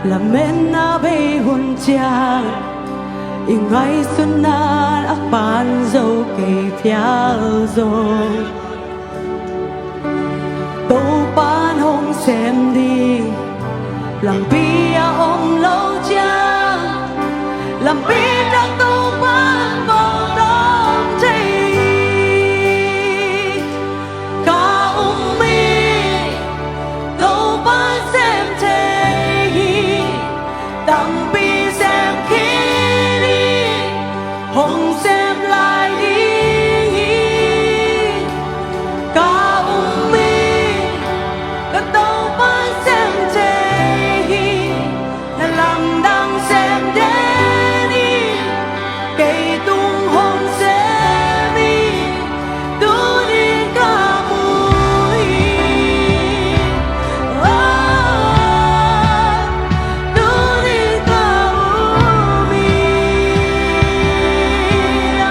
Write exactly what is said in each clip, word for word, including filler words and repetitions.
Lametna bei hun ciang i ngaihsutna a pan zo kei phial zong, Topa'n hong sem ding lampi a om lo ciang, lampi tak Topa'n hong dawng thei hi. Ka um hi, Topa'n sem thei hi. Tampi sem khin hi, hong sem lai ding hi. Ka um hi, ka Topa'n sem thei hi. Na lamdang sem den hi. Kei tung hong sem hi. Tuni ka mu hi. Oh, tuni ka mu hi.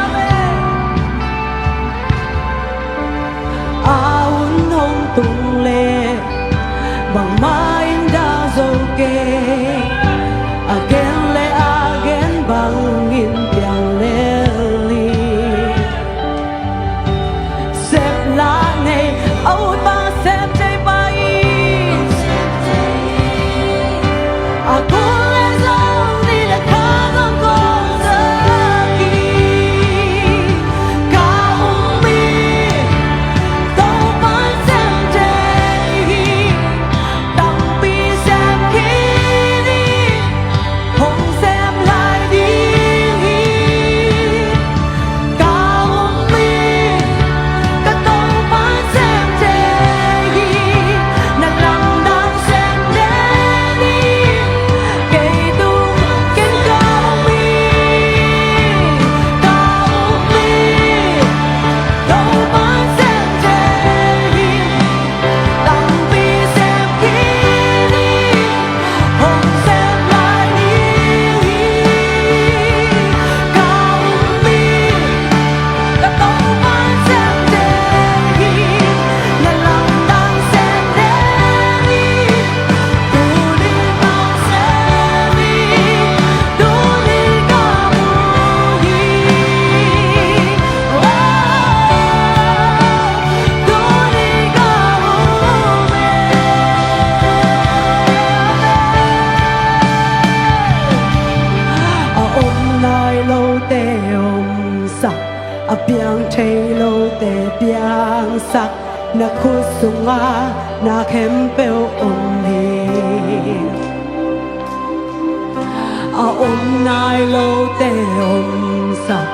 Amen. A hun hong tung leh bangmah in dah zo kei. A gen leh a gen bangin piang lel hi. Sep lah nei, a ut bang sep thei pa hi. A kul leh zong ni leh kha zong kong zak hi. Ka um hi, Topa'n sem thei hi. Tampi sem khin hi, hong sem lai ding hi. Ka um hi, ka Topa'n sem thei hi. Na lamdang sem den hi. Kei tung ken ka um hi. Ka um hi, Topa'n sem thei hi. Tampi sem khin hi, hong sem lai ding hi. Ka um hi, ka Topa'n sem thei hi. Na lamdang sem den hi. Tuni hong sem hi. Tuni ka mu hi. Oh, tuni ka mu hi. A om nai lote omsak, a piang thei lote piangsak, na khut sungah na khempeuh om hi. A om nai lote omsak,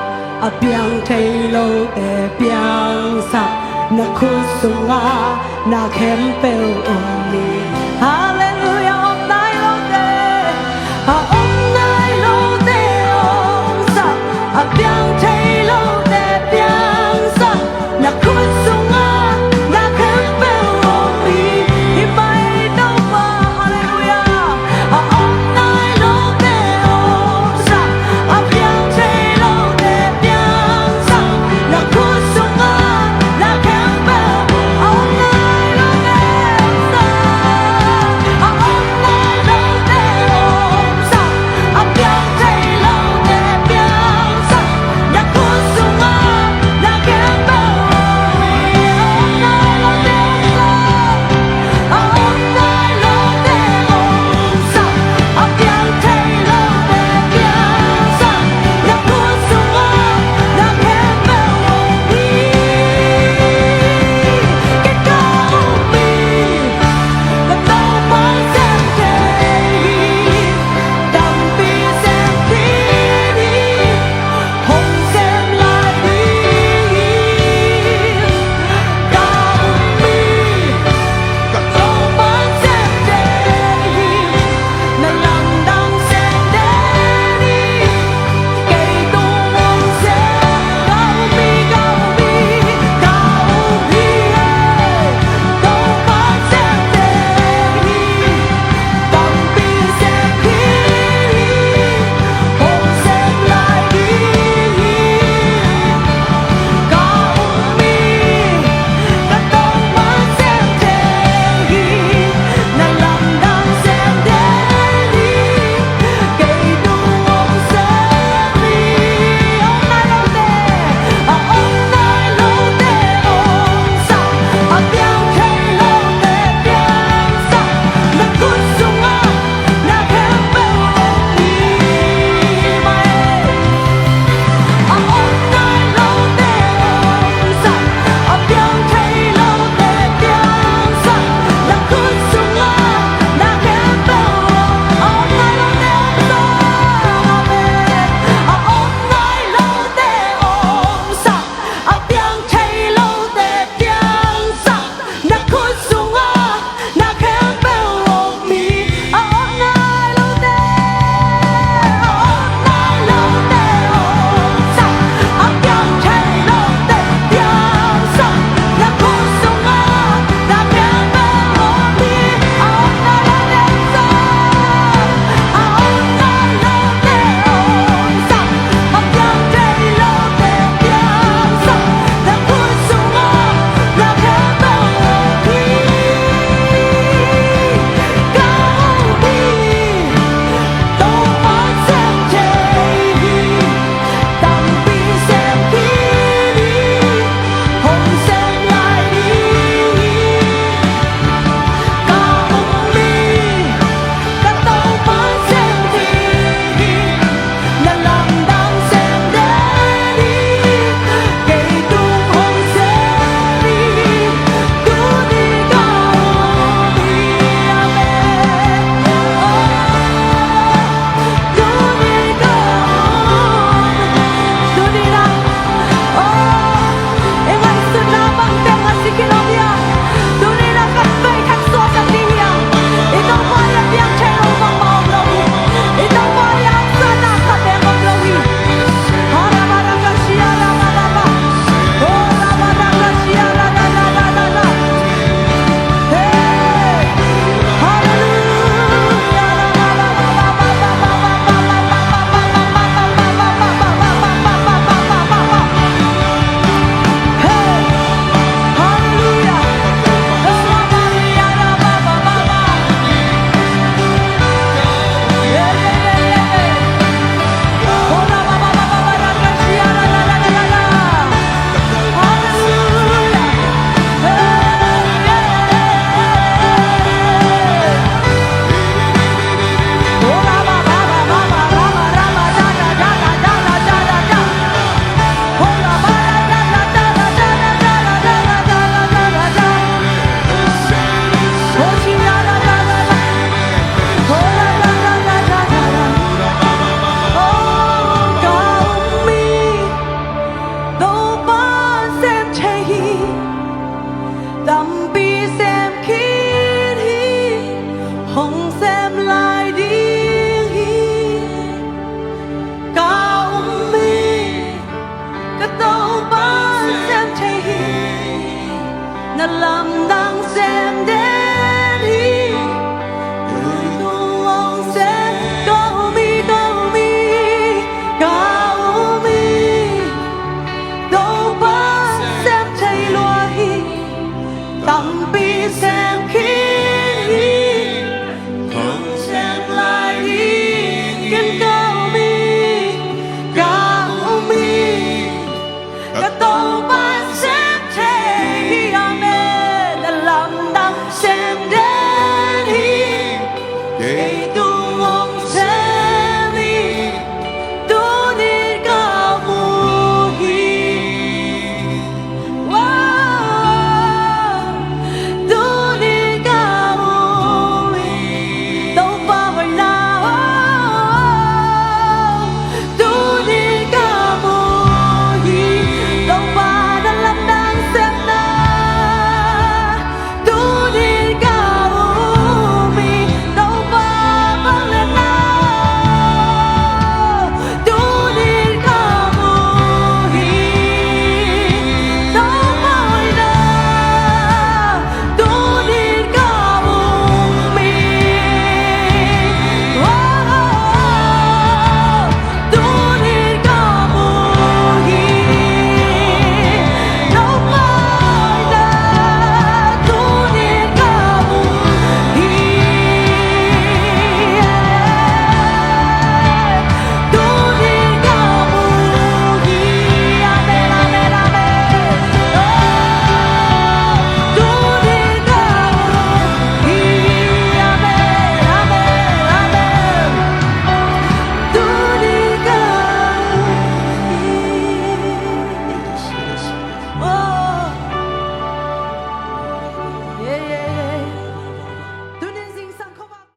a piang thei lote piangsak, na khut sungah na khempeuh om